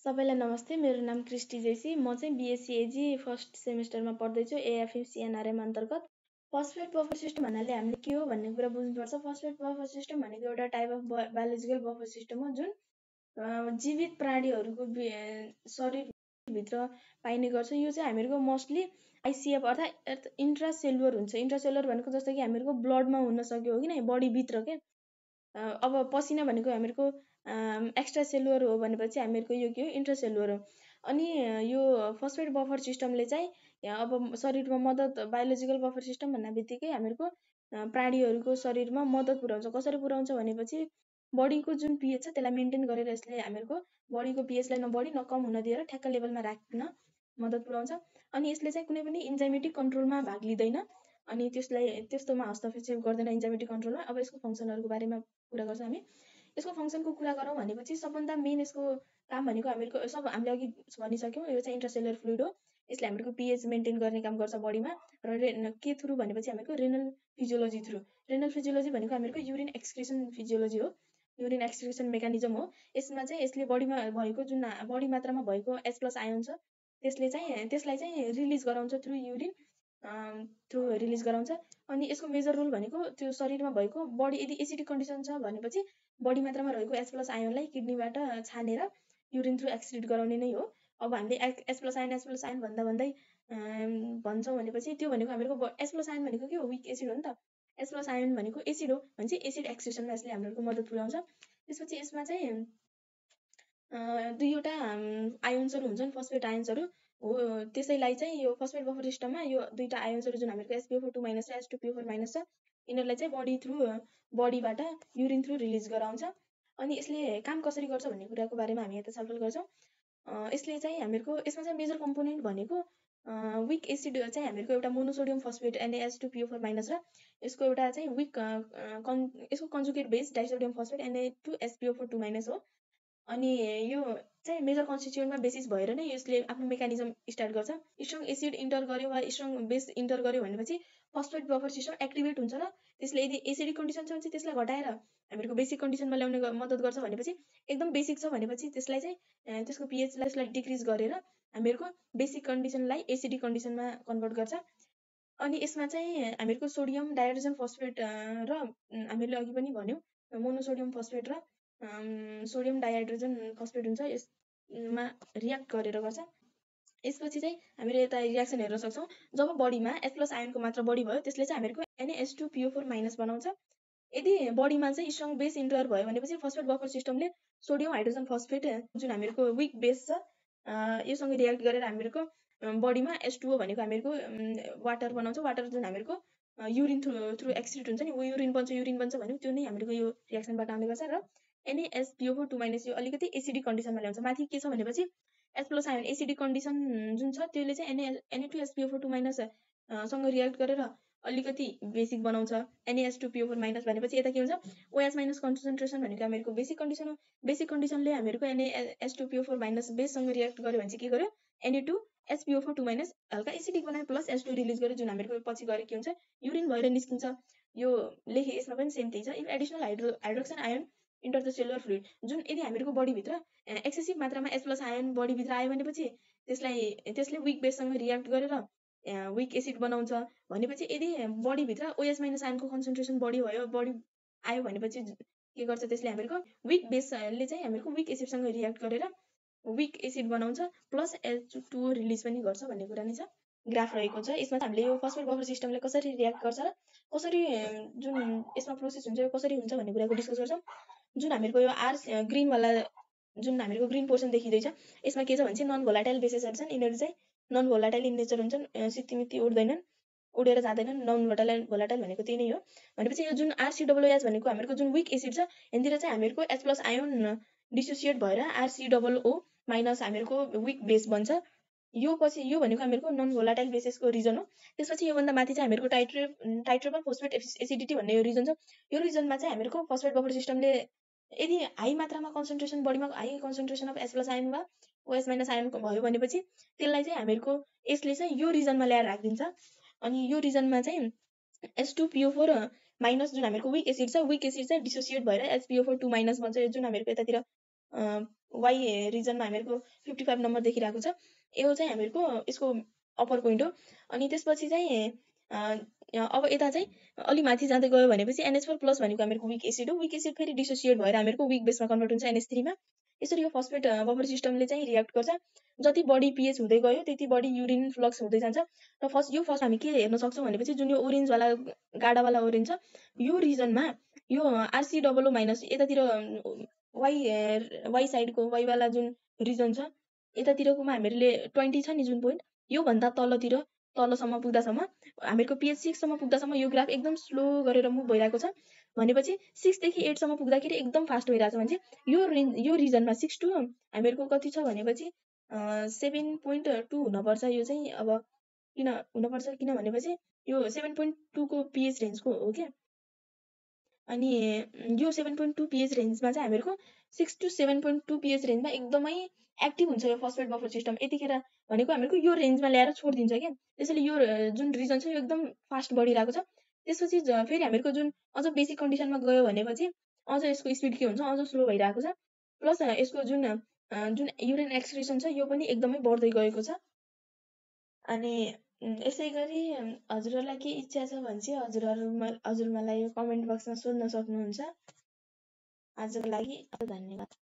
सबैलाई नमस्ते। मेरो नाम क्रिस्टी जेसी। म चाहिँ बीएससी एजी फर्स्ट सेमेस्टरमा पढ्दैछु एएफएम अन्तर्गत। फस्फेट बफर सिस्टम भन्नाले हामीले के हो भन्ने कुरा बुझ्नुपर्छ। फस्फेट बफर सिस्टम भनेको एउटा type of biological buffer system हो जुन जीवित प्राणीहरूको शरीरभित्र पाइने गर्छ। यो चाहिँ हामीहरूको मोस्टली आइसिएफ अर्थात् इन्ट्रासेलुलर हुन्छ। इन्ट्रासेलुलर भनेको जस्तो कि हामीहरूको ब्लडमा हुन सक्यो हो कि नै, बडीभित्र के। अब पसिना भनेको हामीहरूको एक्स्ट्रा सेलुलर हो भनेपछि हामीहरूको यो के हो, इन्ट्रासेलुलर हो। अनि यो फस्फेट बफर सिस्टमले चाहिँ अब शरीरमा मद्दत, बायोलोजिकल बफर सिस्टम भन्ने बित्तिकै हामीहरूको प्राणीहरूको शरीरमा मद्दत पुर्याउँछ। कसरी पुर्याउँछ भनेपछि बडीको जुन पिएच छ त्यसलाई मेन्टेन गरेर यसले हामीहरूको बडीको पिएचलाई न बढी न कम हुन दिएर ठ्याक्क लेभलमा राख्न मद्दत पुर्याउँछ। अनि यसले चाहिँ कुनै पनि इन्जाइमेटिक कन्ट्रोलमा भाग लिँदैन अनि त्यसलाई त्यस्तोमा हस्तक्षेप गर्दैन इन्जाइमेटिक कन्ट्रोलमा। अब यसको फङ्सनहरूको बारेमा कुरा गर्छ हामी। यसको फङ्सनको कुरा गरौँ भनेपछि सबभन्दा मेन यसको काम भनेको हामीहरूको सब हामीले अघि भनिसक्यौँ, यो चाहिँ इन्ट्रासेलुलर फ्लुइड हो। यसले हामीहरूको पिएच मेन्टेन गर्ने काम गर्छ बडीमा। र के थ्रु भनेपछि हामीहरूको renal physiology through. Renal physiology भनेको हामीहरूको युरिन एक्सक्रिसन फिजियोलोजी हो, युरिन एक्सक्रिसन मेकानिजम हो। यसमा चाहिँ यसले बडीमा भएको जुन बडी मात्रामा भएको H+ आयोन छ त्यसलाई चाहिँ रिलिज गराउँछ थ्रु युरिन थ्रु रिलिज गराउँछ। अनि यसको मेजर रोल भनेको त्यो शरीरमा भएको बडी यदि एसिडिक कन्डिसन छ भनेपछि बडी मात्रामा रहेको H+ आयोनलाई किडनीबाट छानेर युरिन थ्रु एक्सक्रिट गराउने नै हो। अब हामीले H+ आयोन भन्दै भन्छौँ भनेपछि त्यो भनेको हामीहरूको H+ आयोन भनेको के हो, विक एसिड हो नि त। H+ आयोन भनेको एसिड हो भनेपछि एसिड एक्सक्रिसनमा यसले हामीहरूको मद्दत पुर्याउँछ। त्यसपछि यसमा चाहिँ दुईवटा आयोन्सहरू हुन्छन्, फस्फेट आयोन्सहरू हो। त्यसैलाई चाहिँ यो फस्फेट बफर सिस्टममा यो दुईटा आयोन्सहरू जुन हामीहरूको SpO4 - र H2PO4- छ, यिनीहरूलाई चाहिँ बडीबाट युरिन थ्रु रिलिज गराउँछ। अनि यसले काम कसरी गर्छ भन्ने कुराको बारेमा हामी यता छलफल गर्छौँ। यसले चाहिँ हामीहरूको यसमा चाहिँ मेजर कम्पोनेन्ट भनेको विक एसिड चाहिँ हामीहरूको एउटा मोनोसोडियम फस्फेट Na2PO4- र यसको एउटा चाहिँ यसको conjugate base disodium phosphate Na2SpO4 हो। अनि यो चाहिँ मेजर कन्स्टिट्युएन्टमा बेसिस भएर नै यसले आफ्नो मेकानिजम स्टार्ट गर्छ। स्ट्रङ एसिड इन्टर गर्यो वा स्ट्रङ बेस इन्टर गर्यो भनेपछि फस्फेट बफर सिस्टम एक्टिभेट हुन्छ र त्यसले यदि एसिडिक कन्डिसन छ भने चाहिँ त्यसलाई घटाएर हामीहरूको बेसिक कन्डिसनमा ल्याउने मद्दत गर्छ। भनेपछि एकदम बेसिक छ भनेपछि त्यसलाई चाहिँ त्यसको पिएचलाई डिक्रिज गरेर हामीहरूको बेसिक कन्डिसनलाई एसिडिक कन्डिसनमा कन्भर्ट गर्छ। अनि यसमा चाहिँ हामीहरूको सोडियम डाइहाइड्रोजन फस्फेट र हामीले अघि पनि भन्यौँ मोनोसोडियम फस्फेट र सोडियम डाइहाइड्रोजन फस्फेट हुन्छ, यसमा रियाक्ट गरेर गर्छ। यसपछि चाहिँ हामीले यता रियाक्सन हेर्न सक्छौँ। जब बडीमा H+ आयोनको मात्रा बढी भयो त्यसले चाहिँ हामीहरूको Na2PO4- बनाउँछ। यदि बडीमा चाहिँ स्ट्रङ बेस इन्टर भयो भनेपछि फस्फेट बफर सिस्टमले सोडियम हाइड्रोजन फस्फेट जुन हामीहरूको विक बेस छ योसँग रियाक्ट गरेर हामीहरूको बडीमा H2O भनेको हामीहरूको वाटर बनाउँछ। वाटर जुन हामीहरूको युरिन थ्रु एक्सक्रिट हुन्छ नि, वो युरिन बन्छ भन्यो त्यो नै हामीहरूको यो रियाक्सनबाट आउने गर्छ। र NaSpO4- यो अलिकति एसिडिक कन्डिसनमा ल्याउँछ। माथि के छ भनेपछि H+ आयोन एसिडिक कन्डिसन जुन छ त्यसले चाहिँ Na2SpO4- सँग रियाक्ट गरेर अलिकति बेसिक बनाउँछ NaH2PO4- भनेपछि यता के हुन्छ, OH- कन्सन्ट्रेसन भनेको हामीहरूको बेसिक कन्डिसन हो। बेसिक कन्डिसनले हामीहरूको NaH2PO4- बेससँग रियाक्ट गर्यो भने चाहिँ के गर्यो, Na2SpO4- हल्का एसिडिक बनायो प्लस H2 रिलिज गर्यो जुन हामीहरूको पछि गएर के हुन्छ, युरिन भएर निस्किन्छ। यो लेखे यसमा पनि सेम त्यही छ। If additional hydroxide ion enter the cellular fluid, जुन यदि हामीहरूको बडीभित्र एक्सेसिभ मात्रामा H+ आयोन बडीभित्र आयो भनेपछि त्यसले विक बेससँग रियाक्ट गरेर विक एसिड बनाउँछ। भनेपछि यदि बडीभित्र OH- आयोनको कन्सन्ट्रेसन बढी आयो भनेपछि के गर्छ, त्यसले हामीहरूको विक बेसले चाहिँ हामीहरूको विक एसिडसँग रियाक्ट गरेर विक एसिड बनाउँछ प्लस H2O रिलिज पनि गर्छ भन्ने कुरा नै छ। ग्राफ रहेको छ। यसमा चाहिँ हामीले यो फस्फेट बफर सिस्टमले कसरी रियाक्ट गर्छ र कसरी जुन यसमा प्रोसेस हुन्छ यो कसरी हुन्छ भन्ने कुराको डिस्कस गर्छौँ। जुन हामीहरूको यो ग्रिनवाला जुन हामीहरूको ग्रिन पोर्सन देखिँदैछ यसमा के छ भने चाहिँ नन भोलाटाइल बेसेसहरू छन्। यिनीहरू चाहिँ नन भोलाटाइल इन नेचर हुन्छन्, सित्तिमित्ति उडेर जाँदैनन्। नन भोलाटाइल भनेको त्यही नै हो। भनेपछि यो जुन RCOOH भनेको हामीहरूको जुन विक एसिड छ यहाँतिर चाहिँ हामीहरूको H+ आयोन डिसोसिएट भएर RCOO- हामीहरूको विक बेस बन्छ। यो भनेको हामीहरूको नन भोलाटाइल बेसेसको रिजन हो। त्यसपछि योभन्दा माथि चाहिँ हामीहरूको टाइट्रेबल फोस्फेट एसिडिटी भन्ने यो रिजन छ। यो रिजनमा चाहिँ हामीहरूको फस्फेट बफर सिस्टमले यदि हाई मात्रामा कन्सन्ट्रेसन बडीमा high concentration of H+ ion वा OH- आयोन भयो भनेपछि त्यसलाई चाहिँ हामीहरूको यसले चाहिँ यो रिजनमा ल्याएर राखिदिन्छ। अनि यो रिजनमा चाहिँ H2PO4- जुन हामीहरूको विक एसिड छ, विक एसिड चाहिँ डिसोसिएट भएर HPO4- बन्छ। जुन हामीहरूको यतातिर वाइ रिजनमा हामीहरूको 55 नम्बर देखिरहेको छ। यो चाहिँ हामीहरूको यसको अप्पर पोइन्ट हो। अनि त्यसपछि चाहिँ अब यता चाहिँ अलि माथि जाँदै गयो भनेपछि NH4 प्लस भनेको हामीहरूको विक एसिड हो। विक एसिड फेरि डिसोसिएट भएर हामीहरूको विक बेसमा कन्भर्ट हुन्छ NH3 मा। यसरी यो फस्फेट बफर सिस्टमले चाहिँ रियाक्ट गर्छ। जति बढी pH हुँदै गयो त्यति बढी युरिन फ्लक्स हुँदै जान्छ। र फर्स्ट हामी के हेर्न सक्छौँ भनेपछि जुन यो ओरेन्जवाला गाडावाला ओरेन्ज छ यो रिजनमा यो RCOO माइनस यतातिर वाइ साइडको वाइवाला जुन रिजन छ यतातिरकोमा हामीले 20 छ नि जुन पोइन्ट योभन्दा तलसम्म पुग्दासम्म हामीहरूको pH 6 सम्म पुग्दासम्म यो ग्राफ एकदम स्लो गरेर मुभ भइरहेको छ। भनेपछि 6 देखि 8 सम्म पुग्दाखेरि एकदम फास्ट भइरहेछ भने चाहिँ यो रिजनमा 6 टु हामीहरूको कति छ भनेपछि 7.2 हुनपर्छ। यो चाहिँ अब किन हुनपर्छ किन भनेपछि यो 7.2 को pH रेन्जको हो क्या। अनि यो 7.2 pH रेन्जमा चाहिँ हामीहरूको 6 to 7.2 pH रेन्जमा एकदमै एक्टिभ हुन्छ यो फस्फेट बफर सिस्टम। यतिखेर भनेको हामीहरूको यो रेन्जमा ल्याएर छोडिदिन्छ क्या। त्यसैले यो जुन रिजन छ यो एकदम फास्ट बढिरहेको छ। त्यसपछि फेरि हामीहरूको जुन अझ बेसिक कन्डिसनमा गयो भनेपछि अझ यसको स्पिड के हुन्छ अझ स्लो भइरहेको छ। प्लस यसको जुन युरिन एक्सक्रिसन छ यो पनि एकदमै बढ्दै गएको छ। अनि यसै गरी हजुरहरूलाई के इच्छा छ भने चाहिँ हजुर मलाई कमेन्ट बक्समा सोध्न सक्नुहुन्छ। आजको लागि धन्यवाद।